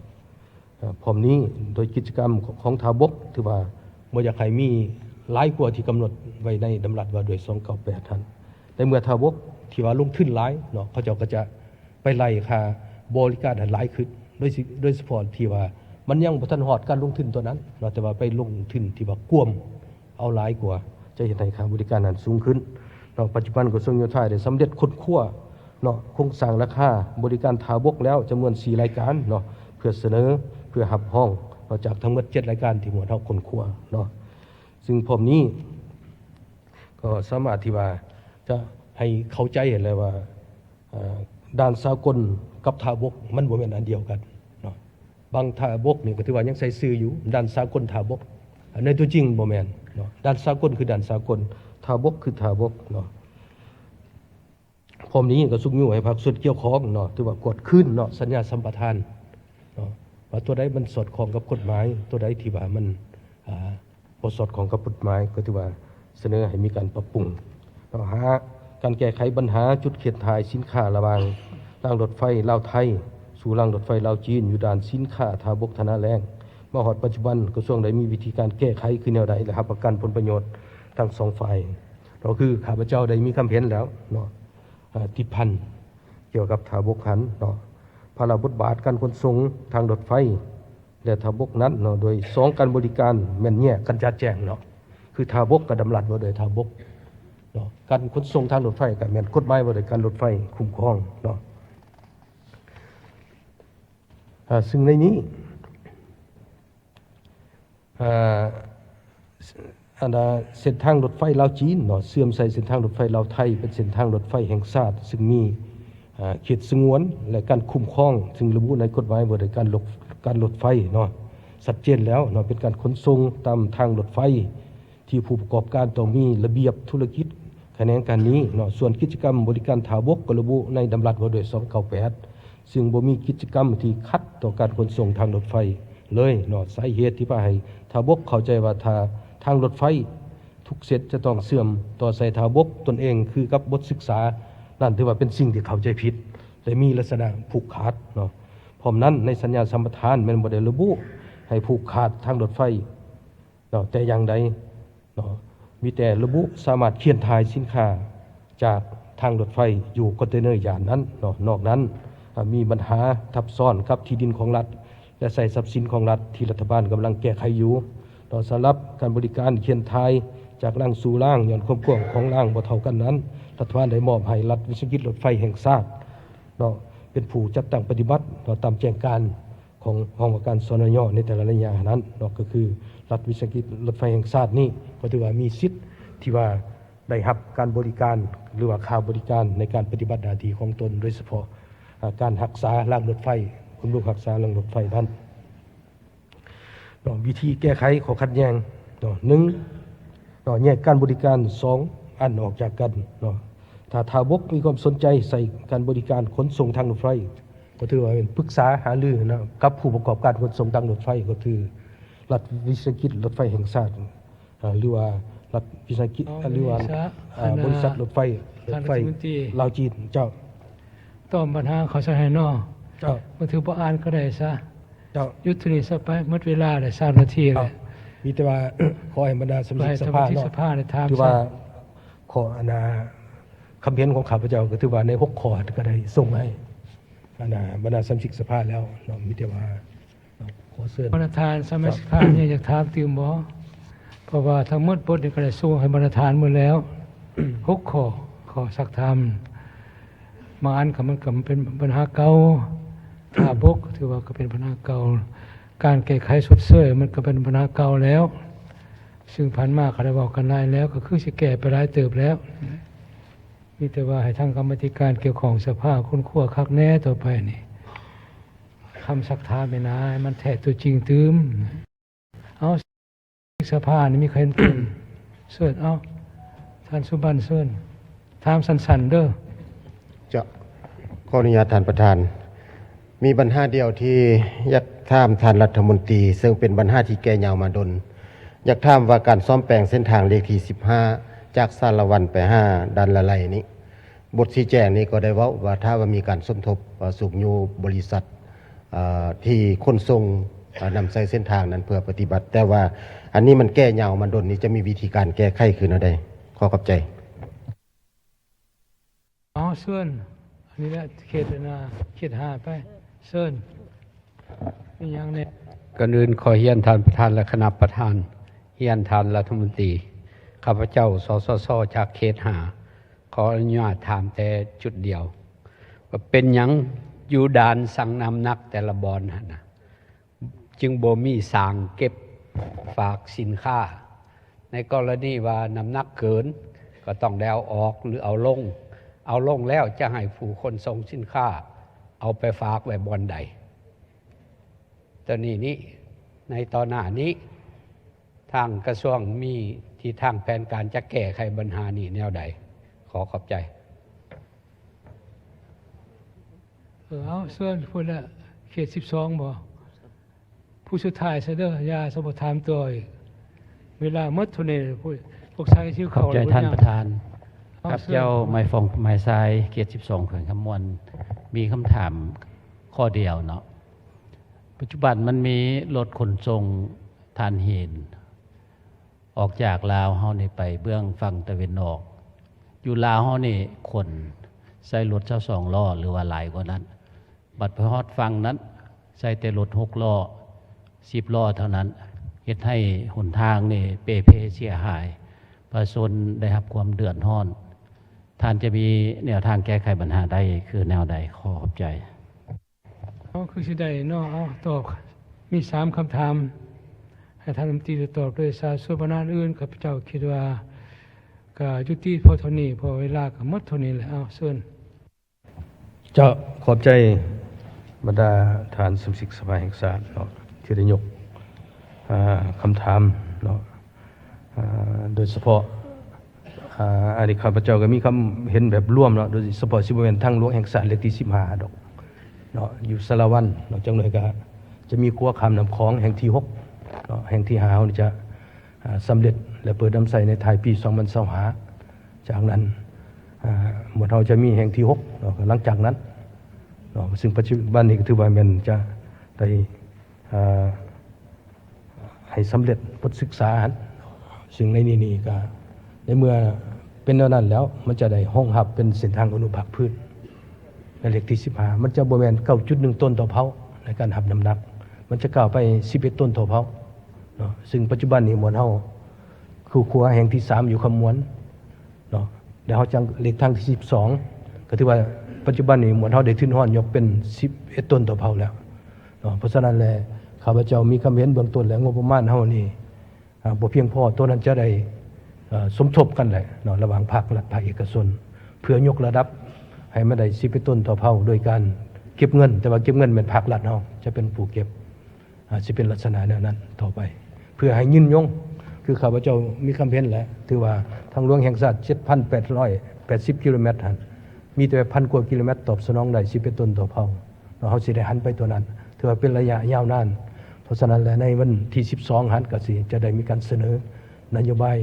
ເອີ ພ້ອມນີ້ໂດຍກິດຈະກຳຂອງທ່າບົກ ຖືວ່າບໍ່ຢາກໃຫ້ມີຫຼາຍກວ່າທີ່ກຳນົດໄວ້ໃນດຳລັດວ່າດ້ວຍສອງເກົ້າແປດຫັ້ນ. ໃນເມື່ອທ່າບົກທີ່ວ່າລົງທຶນຫຼາຍເນາະ ເຂົາເຈົ້າກໍຈະ ໄປໄລ່ຄ່າບໍລິການຫັ້ນຫຼາຍຂຶ້ນ ໂດຍ ໂດຍສະເພາະທີ່ວ່າມັນຍັງບໍ່ທັນຮອດການລົງທຶນຕົວນັ້ນເນາະ ແຕ່ວ່າໄປລົງທຶນທີ່ວ່າກວມເອົາຫຼາຍກວ່າ ຈະເຮັດໃຫ້ຄ່າບໍລິການນັ້ນສູງຂຶ້ນເນາະ. ປັດຈຸບັນກະຊວງໂຍທາໄດ້ສຳເລັດຄົ້ນຄວ້າເນາະ ໂຄງສ້າງລາຄາບໍລິການທ່າບົກແລ້ວຈຳນວນສີ່ລາຍການເນາະ ເພື່ອສະເໜີ ເພື່ອຮັບຮອງເນາະ ຈາກທັງໝົດເຈັດລາຍການທີ່ໝວດເຮົາຄົ້ນຄວ້າເນາະ. ຊຶ່ງພ້ອມນີ້ ກໍສາມາດທີ່ວ່າຈະໃຫ້ເຂົ້າໃຈຫັ້ນແຫຼະວ່າ ເອີ ດ່ານສາກົນກັບທ່າບົກມັນບໍ່ແມ່ນອັນດຽວກັນເນາະ. ບາງທ່າບົກນີ້ກໍຖືວ່າຍັງໃຊ້ຊື່ຢູ່ດ່ານສາກົນທ່າບົກ ໃນຕົວຈິງບໍ່ແມ່ນເນາະ. ດ່ານສາກົນຄືດ່ານສາກົນ, ທ່າບົກຄືທ່າບົກເນາະ. ພ້ອມນີ້ກໍຊຸກຍູ້ໃຫ້ພາກສ່ວນກ່ຽວຂ້ອງເນາະ ຖືວ່າກວດຄືນເນາະ ສັນຍາສຳປະທານເນາະ ວ່າຕົວໃດມັນສອດຄ່ອງກັບກົດໝາຍ, ຕົວໃດທີ່ວ່າມັນ ອາ ບໍ່ສອດຄ່ອງກັບກົດໝາຍ ກໍຖືວ່າສະເໜີໃຫ້ມີການປັບປຸງເນາະ. ຫ້າ ການແກ້ໄຂບັນຫາຈຸດເຂດຖ່າຍສິນຄ້າລະຫວ່າງລາງລົດໄຟລາວໄທ ສູ່ລາງລົດໄຟລາວຈີນ ຢູ່ດ່ານສິນຄ້າທ່າບົກທ່ານາແລ້ງ. ມາຮອດປັດຈຸບັນ ກະຊວງໄດ້ມີວິທີການແກ້ໄຂຄືແນວໃດ ແລະ ຮັບປະກັນຜົນປະໂຫຍດທັງສອງຝ່າຍເນາະ. ຄືຂ້າພະເຈົ້າໄດ້ມີຄຳເຫັນແລ້ວເນາະ ອາ ຕິດພັນກ່ຽວກັບທ່າບົກຫັ້ນເນາະ. ພາລະບົດບາດການຂົນສົ່ງທາງລົດໄຟ ແລະ ທ່າບົກນັ້ນເນາະ ໂດຍສອງການບໍລິການແມ່ນແຍກກັນຈະແຈ້ງເນາະ ຄືທ່າບົກກໍດຳລັດວ່າໂດຍທ່າບົກເນາະ ການຂົນສົ່ງທາງລົດໄຟກໍແມ່ນກົດໝາຍວ່າໂດຍການລົດໄຟຄຸ້ມຄອງເນາະ. ອາ ຊຶ່ງໃນນີ້ ອາ ອັນ ອາ ເສັ້ນທາງລົດໄຟລາວຈີນເນາະ ເຊື່ອມໃສ່ເສັ້ນທາງລົດໄຟລາວໄທ ເປັນເສັ້ນທາງລົດໄຟແຫ່ງຊາດ ຊຶ່ງມີ ອາ ເຂດສະຫງວນ ແລະ ການຄຸ້ມຄອງ ຊຶ່ງລະບຸໃນກົດໝາຍວ່າດ້ວຍການລົດ ການລົດໄຟເນາະ ຊັດເຈນແລ້ວເນາະ ເປັນການຂົນສົ່ງຕາມທາງລົດໄຟ ທີ່ຜູ້ປະກອບການຕ້ອງມີລະບຽບທຸລະກິດຂະແໜງການນີ້ເນາະ. ສ່ວນກິດຈະກຳບໍລິການທ່າບົກ ກໍລະບຸໃນດຳລັດວ່າໂດຍສອງເກົ້າແປດ ຊຶ່ງບໍ່ມີກິດຈະກຳທີ່ຂັດຕໍ່ການຂົນສົ່ງທາງລົດໄຟເລີຍເນາະ. ສາເຫດທີ່ພາໃຫ້ທ່າບົກເຂົ້າໃຈວ່າ ຖ້າທາງລົດໄຟທຸກເສັ້ນຈະຕ້ອງເຊື່ອມຕໍ່ໃສ່ທ່າບົກຕົນເອງ ຄືກັບບົດສຶກສານັ້ນ ຖືວ່າເປັນສິ່ງທີ່ເຂົ້າໃຈຜິດ ແລະ ມີລັກສະນະຜູກຂາດເນາະ. ພ້ອມນັ້ນ ໃນສັນຍາສຳປະທານແມ່ນບໍ່ໄດ້ລະບຸໃຫ້ຜູກຂາດທາງລົດໄຟ ເນາະ ແຕ່ຢ່າງໃດເນາະ ມີແຕ່ລະບຸສາມາດເຂນຖ່າຍສິນຄ້າຈາກທາງລົດໄຟຢູ່ຄອນເຕີເນີຢ້ານນັ້ນເນາະ. ນອກນັ້ນ ອາ ມີບັນຫາທັບຊ້ອນກັບທີ່ດິນຂອງລັດ ແລະ ໃຊ້ຊັບສິນຂອງລັດທີ່ລັດຖະບານກຳລັງແກ້ໄຂຢູ່ເນາະ. ສຳລັບການບໍລິການເຂນຖ່າຍຈາກລາງສູ່ລາງ ຍ້ອນຄວາມກວ້າງຂອງລາງບໍ່ເທົ່າກັນນັ້ນ ລັດຖະບານໄດ້ມອບໃຫ້ລັດວິສາຫະກິດລົດໄຟແຫ່ງຊາດເນາະ ເປັນຜູ້ຈັດຕັ້ງປະຕິບັດເນາະ ຕາມແຈ້ງການ ຂອງຫ້ອງວ່າການ ສນຍ ໃນແຕ່ລະໄລຍະນັ້ນເນາະ ກໍຄືລັດວິສາຫະກິດລົດໄຟແຫ່ງຊາດນີ້ ກໍຖືວ່າມີສິດທີ່ວ່າໄດ້ຮັບການບໍລິການ ຫຼືວ່າຄ່າບໍລິການໃນການປະຕິບັດໜ້າທີ່ຂອງຕົນ ໂດຍສະເພາະ ອາ ການຮັກສາລາງລົດໄຟ, ບຳລຸງຮັກສາລາງລົດໄຟນັ້ນເນາະ. ວິທີແກ້ໄຂຂໍ້ຂັດແຍ່ງເນາະ ໜຶ່ງ ເນາະ ແຍກການບໍລິການສອງອັນອອກຈາກກັນເນາະ. ຖ້າ ຖ້າບົກມີຄວາມສົນໃຈໃສ່ການບໍລິການຂົນສົ່ງທາງລົດໄຟ ກໍຖືວ່າເປັນປຶກສາຫາລືນະ ກັບຜູ້ປະກອບການຂົນສົ່ງທາງລົດໄຟ ກໍຄືລັດວິສາຫະກິດລົດໄຟແຫ່ງຊາດ ເອີ ຫຼືວ່າລັດວິສາຫະກິດ ເອົາ ຫຼືວ່າ ນີ້ຊະ ເອີ ອັນນ່າ ບໍລິສັດລົດໄຟ ລົດໄຟ ທ່ານລັດຖະມົນຕີ ລາວຈີນ. ເຈົ້າ ຕອບບັນຫາເຂົາຊະໃຫ້ເນາະ. ເຈົ້າ ບາງເທື່ອບໍ່ອ່ານກໍໄດ້ຊະ. ເຈົ້າ ຢຸດເທົ່ານີ້ຊະໄປ ໝົດເວລາແລ້ວ ສາມນາທີແລ້ວ. ເຈົ້າ ມີແຕ່ວ່າ ຂໍໃຫ້ບັນດາສະມາຊິກສະພາເນາະ ສະພາໄດ້ຖາມ ຖືວ່າ ຊະ ຂໍ້ ອັນນ່າ ຄຳເຫັນຂອງຂ້າພະເຈົ້າ ກໍຖືວ່າໃນຫົກຂໍ້ກໍໄດ້ສົ່ງໃຫ້ ອັນນ່າ ບັນດາສະມາຊິກສະພາແລ້ວເນາະ. ມີແຕ່ວ່າ ຂໍເຊີນ ບັນດາທ່ານສະມາຊິກສະພາ ມີຫຍັງຢາກຖາມຕື່ມບໍ່? ເພາະວ່າທັງໝົດບົດນີ້ກໍໄດ້ສົ່ງໃຫ້ບັນດາທ່ານໝົດແລ້ວ ຫົກຂໍ້ ຂໍ້ຊັກຖາມ. ບາງອັນກໍມັນກໍເປັນບັນຫາເກົ່າ, ທ່າບົກກໍຖືວ່າກໍເປັນບັນຫາເກົ່າ, ການແກ້ໄຂຊົດເຊີຍມັນກໍເປັນບັນຫາເກົ່າແລ້ວ, ຊຶ່ງຜ່ານມາກໍໄດ້ເວົ້າກັນຫຼາຍແລ້ວ, ກໍຄືຊິແກ້ໄປຫຼາຍເຕີບແລ້ວ. ມີແຕ່ວ່າໃຫ້ທາງກຳມາທິການກ່ຽວຂ້ອງສະພາຄົ້ນຄວ້າຄັກແນ່ຕໍ່ໄປນີ້, ຄຳຊັກຖາມນີ້ນະ ໃຫ້ມັນແທກຕົວຈິງຕື່ມ. ເອົາ ສະພານີ້ມີໃຄເຫັນຕົວ ເຊີນ. ເອົາ ທ່ານສຸບັນ ເຊີນ ຖາມສັ້ນໆເດີ. ເຈົ້າ ຂໍອະນຸຍາດທ່ານປະທານ, ມີບັນຫາດຽວທີ່ຢາກຖາມທ່ານລັດຖະມົນຕີ ເຊິ່ງເປັນບັນຫາທີ່ແກ່ຍາວມາດົນ. ຢາກຖາມວ່າການສ້ອມແປງເສັ້ນທາງເລກທີສິບຫ້າ ຈາກສາລະວັນໄປຫາດ່ານລະໄລນີ້, ບົດຊີ້ແຈງນີ້ກໍໄດ້ເວົ້າວ່າ ຖ້າວ່າມີການສົມທົບ ເອີ ຊຸກຍູ້ບໍລິສັດ ເອີ ທີ່ຂົນສົ່ງ ເອີ ນຳໃຊ້ເສັ້ນທາງນັ້ນເພື່ອປະຕິບັດ, ແຕ່ວ່າອັນນີ້ມັນແກ່ຍາວມາດົນນີ້ ຈະມີວິທີການແກ້ໄຂຄືແນວໃດ? ຂໍຂອບໃຈ. ເອົາ ເຊີນ ອັນນີ້ແຫຼະ ເຂດອັນນ່າ ເຂດຫ້າ ໄປ ເຊີນ. ມີຫຍັງແດ່? ກ່ອນອື່ນຂໍຮຽນທ່ານປະທານ ແລະ ຄະນະປະທານ, ຮຽນທ່ານລັດຖະມົນຕີ, ຂ້າພະເຈົ້າ ສສຊ ຈາກເຂດຫ້າ ຂໍອະນຸຍາດຖາມແຕ່ຈຸດດຽວ ວ່າເປັນຫຍັງຢູ່ດ່ານຊັ່ງນ້ຳໜັກແຕ່ລະບ່ອນຫັ້ນນະ ຈຶ່ງບໍ່ມີຊ່າງເກັບຝາກສິນຄ້າ? ໃນກໍລະນີວ່ານ້ຳໜັກເກີນ ກໍຕ້ອງໄດ້ເອົາອອກ ຫຼື ເອົາລົງ, ເອົາລົງແລ້ວຈະໃຫ້ຜູ້ຂົນສົ່ງສິນຄ້າເອົາໄປຝາກໄວ້ບ່ອນໃດ? ຕອນນີ້ນີ້ ໃນຕໍ່ໜ້ານີ້ ທາງກະຊວງມີທິດທາງແຜນການຈະແກ້ໄຂບັນຫານີ້ແນວໃດ? ຂໍຂອບໃຈ. ເອີ ເອົາ ເຊີນພຸ້ນລະ ເຂດສິບສອງບໍ? ຜູ້ສຸດທ້າຍຊະເດີ ຢ່າ ສະບໍ່ຖາມຕໍ່ອີກ. ເວລາໝົດເທົ່ານີ້ ພວກ ພວກຊາຍຊິເຂົ້າ ຂອບໃຈທ່ານປະທານ. ເອົາ ຂ້າພະເຈົ້າ ເຊີນ ໄມຟອງ ໄມຊາຍ ເຂດສິບສອງ ແຂວງຄຳມ່ວນ ມີຄຳຖາມຂໍ້ດຽວເນາະ. ປັດຈຸບັນມັນມີລົດຂົນສົ່ງຖ່ານຫີນ ອອກຈາກລາວເຮົານີ້ໄປເບື້ອງຝັ່ງຕາເວັນອອກ, ຢູ່ລາວເຮົານີ້ຂົນໃຊ້ລົດຊາວສອງລໍ້ ຫຼືວ່າຫຼາຍກວ່ານັ້ນ, ບັດໄປຮອດຝັ່ງນັ້ນໃຊ້ແຕ່ລົດຫົກລໍ້ ສິບລໍ້ເທົ່ານັ້ນ, ເຮັດໃຫ້ຫົນທາງນີ້ເປ່ເພເສຍຫາຍ, ປະຊາຊົນໄດ້ຮັບຄວາມເດືອດຮ້ອນ. ທ່ານຈະມີແນວທາງແກ້ໄຂບັນຫາໄດ້ຄືແນວໃດ? ຂໍຂອບໃຈ. ເອົາ ຄືຊິໄດ້ເນາະ. ເອົາ ຕອບ ມີສາມຄຳຖາມ ໃຫ້ທ່ານລັດຖະມົນຕີໄດ້ຕອບໂດຍສານ. ສ່ວນບັນຫາອື່ນ ຂ້າພະເຈົ້າຄິດວ່າກະຍຸຕິພໍເທົ່ານີ້ ເພາະເວລາກະໝົດເທົ່ານີ້ແຫຼະ. ເອົາ ເຊີນ. ເຈົ້າ ຂອບໃຈບັນດາທ່ານສະມາຊິກສະພາແຫ່ງຊາດເນາະ ທີ່ໄດ້ຍົກ ອາ ຄຳຖາມເນາະ ອາ ໂດຍສະເພາະ ອາ ອັນນີ້ຂ້າພະເຈົ້າກໍມີຄຳເຫັນແບບລວມເນາະ, ໂດຍສະເພາະຊິບໍ່ແມ່ນທາງຫຼວງແຫ່ງຊາດເລກທີສິບຫ້າດອກເນາະ ຢູ່ສາລະວັນເນາະ, ຈັກໜ້ອຍກໍຈະມີຂົວຂ້າມນ້ຳຂອງແຫ່ງທີຫົກເນາະ, ແຫ່ງທີຫ້າເຮົານີ້ຈະ ອາ ສຳເລັດ ແລະ ເປີດນຳໃຊ້ໃນທ້າຍປີສອງພັນຊາວຫ້າ. ຈາກນັ້ນ ອາ ໝວດເຮົາຈະມີແຫ່ງທີຫົກເນາະ ຫຼັງຈາກນັ້ນເນາະ, ຊຶ່ງປັດຈຸບັນນີ້ກໍຖືວ່າແມ່ນຈະໄດ້ ອາ ໃຫ້ສຳເລັດບົດສຶກສາຫັ້ນ. ຊຶ່ງໃນນີ້ນີ້ກໍ ໃນເມື່ອເປັນແນວນັ້ນແລ້ວ ມັນຈະໄດ້ຮອງຮັບເປັນເສັ້ນທາງອະນຸລັກພືດໃນເລກທີສິບຫ້າ, ມັນຈະບໍ່ແມ່ນເກົ້າຈຸດໜຶ່ງຕົນຕໍ່ເພົາໃນການຮັບນ້ຳໜັກ, ມັນຈະກ້າວໄປສິບເອັດຕົນຕໍ່ເພົາເນາະ. ຊຶ່ງປັດຈຸບັນນີ້ໝວດເຮົາ ຄືຂົວແຫ່ງທີສາມຢູ່ຄຳມ່ວນເນາະ, ແລ້ວເຮົາຈັ່ງເລກທາງທີສິບສອງ ກໍຖືວ່າປັດຈຸບັນນີ້ໝວດເຮົາໄດ້ທຶນຮອນຍົກເປັນສິບເອັດຕົນຕໍ່ເພົາແລ້ວເນາະ. ເພາະສະນັ້ນແຫຼະ ຂ້າພະເຈົ້າມີຄຳເຫັນເບື້ອງຕົ້ນ ແລະ ງົບປະມານເຮົານີ້ ອາ ບໍ່ພຽງພໍ, ໂຕນັ້ນຈະໄດ້ ເອີ ສົມທົບກັນແຫຼະເນາະ ລະຫວ່າງພາກລັດພາກເອກະຊົນ ເພື່ອຍົກລະດັບໃຫ້ມັນໄດ້ສິບເອັດຕົນຕໍ່ເພົາ ໂດຍການເກັບເງິນ, ແຕ່ວ່າເກັບເງິນແມ່ນພາກລັດເຮົາຈະເປັນຜູ້ເກັບ, ອາ ຊິເປັນລັກສະນະແນວນັ້ນຕໍ່ໄປ ເພື່ອໃຫ້ຍືນຍົງ ຄືຂ້າພະເຈົ້າມີຄຳເຫັນແຫຼະ ຖືວ່າທາງຫຼວງແຫ່ງຊາດ ເຈັດພັນແປດຮ້ອຍແປດສິບກິໂລແມັດຫັ້ນ ມີແຕ່ພັນກວ່າກິໂລແມັດຕອບສະໜອງໄດ້ສິບເອັດຕົນຕໍ່ເພົາເນາະ. ເຮົາຊິໄດ້ຫັນໄປຕົວນັ້ນ ຖືວ່າເປັນໄລຍະຍາວນານ. ເພາະສະນັ້ນແຫຼະ ໃນວັນທີສິບສອງຫັ້ນ ກໍຊິຈະໄດ້ມີການສະເໜີນະໂຍບາຍ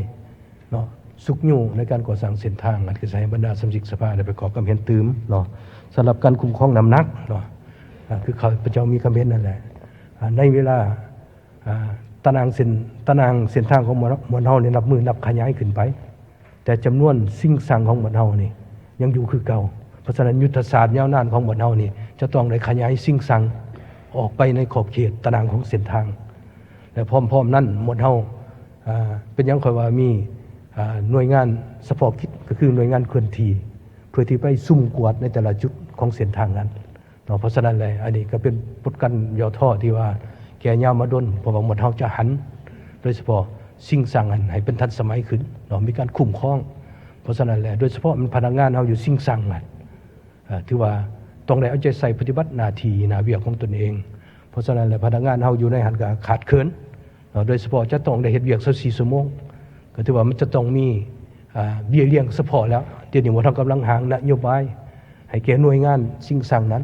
ເນາະ ຊຸກຍູ້ໃນການກໍ່ສ້າງເສັ້ນທາງ ອັນກໍໃຫ້ບັນດາສະມາຊິກສະພາໄດ້ປະກອບຄຳເຫັນຕື່ມເນາະ. ສຳລັບການຄຸ້ມຄອງນ້ຳໜັກເນາະ ອາ ຄືຂ້າພະເຈົ້າມີຄຳເຫັນນັ້ນແຫຼະ ອາ ໃນເວລາ ອາ ຕາໜ່າງເສັ້ນ ຕາໜ່າງເສັ້ນທາງຂອງໝວດ ໝວດເຮົານີ້ນັບມື້ນັບຂະຫຍາຍຂຶ້ນໄປ ແຕ່ຈຳນວນຊິງຊັງຂອງໝວດເຮົານີ້ຍັງຢູ່ຄືເກົ່າ. ເພາະສະນັ້ນ ຍຸດທະສາດຍາວນານຂອງໝວດເຮົານີ້ຈະຕ້ອງໄດ້ຂະຫຍາຍຊິງຊັງອອກໄປໃນຂອບເຂດຕາໜ່າງຂອງເສັ້ນທາງ ແລະ ພ້ອມໆນັ້ນ ໝວດເຮົາ ອາ ເປັນຫຍັງຂ້ອຍວ່າມີ ອາ ໜ່ວຍງານສະເພາະກິດ ກໍຄືໜ່ວຍງານເຄື່ອນທີ່ ເພື່ອທີ່ໄປຊຸ່ມກວດໃນແຕ່ລະຈຸດຂອງເສັ້ນທາງນັ້ນ ເນາະ. ເພາະສະນັ້ນແຫຼະ ອັນນີ້ກໍເປັນບົດການຫຍໍ້ທໍ້ທີ່ວ່າແກ່ຍາວມາດົນ ເພາະວ່າໝວດເຮົາຈະຫັນໂດຍສະເພາະຊິງຊັງຫັ້ນໃຫ້ເປັນທັນສະໄໝຂຶ້ນເນາະ ມີການຄຸ້ມຄອງ. ເພາະສະນັ້ນແຫຼະ ໂດຍສະເພາະແມ່ນພະນັກງານເຮົາຢູ່ຊິງຊັງນັ້ນ ເອີ ຖືວ່າຕ້ອງໄດ້ເອົາໃຈໃສ່ປະຕິບັດໜ້າທີ່ໜ້າວຽກຂອງຕົນເອງ. ເພາະສະນັ້ນແຫຼະ ພະນັກງານເຮົາຢູ່ໃນຫັ້ນກໍຂາດເຂີນ ເນາະ ໂດຍສະເພາະຈະຕ້ອງໄດ້ເຮັດວຽກຊາວສີ່ຊົ່ວໂມງ ກໍຖືວ່າມັນຈະຕ້ອງມີ ອາ ເບ້ຍລ້ຽງສະເພາະແລ້ວ. ດຽວນີ້ໝວດເຮົາກຳລັງຮ່າງນະໂຍບາຍໃຫ້ແກ່ໜ່ວຍງານຊິງຊັງນັ້ນ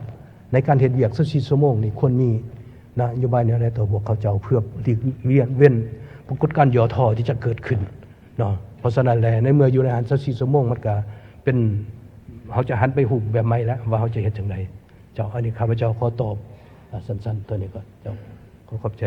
ໃນການເຮັດວຽກຊາວສີ່ຊົ່ວໂມງນີ້ ຄວນມີນະໂຍບາຍແນວໃດຕໍ່ພວກເຂົາເຈົ້າ ເພື່ອຫຼີກເວັ້ນປາກົດການຫຍໍ້ທໍ້ທີ່ຈະເກີດຂຶ້ນເນາະ. ເພາະສະນັ້ນແຫຼະ ໃນເມື່ອຢູ່ໃນຫັ້ນຊາວສີ່ຊົ່ວໂມງ ມັນກະເປັນ ເຮົາຈະຫັນໄປຮູບແບບໃໝ່ແລ້ວວ່າເຮົາຈະເຮັດຈັ່ງໃດ. ເຈົ້າ ອັນນີ້ຂ້າພະເຈົ້າຂໍຕອບ ອາ ສັ້ນໆເທົ່ານີ້ກ່ອນ. ເຈົ້າ ຂໍຂອບໃຈ.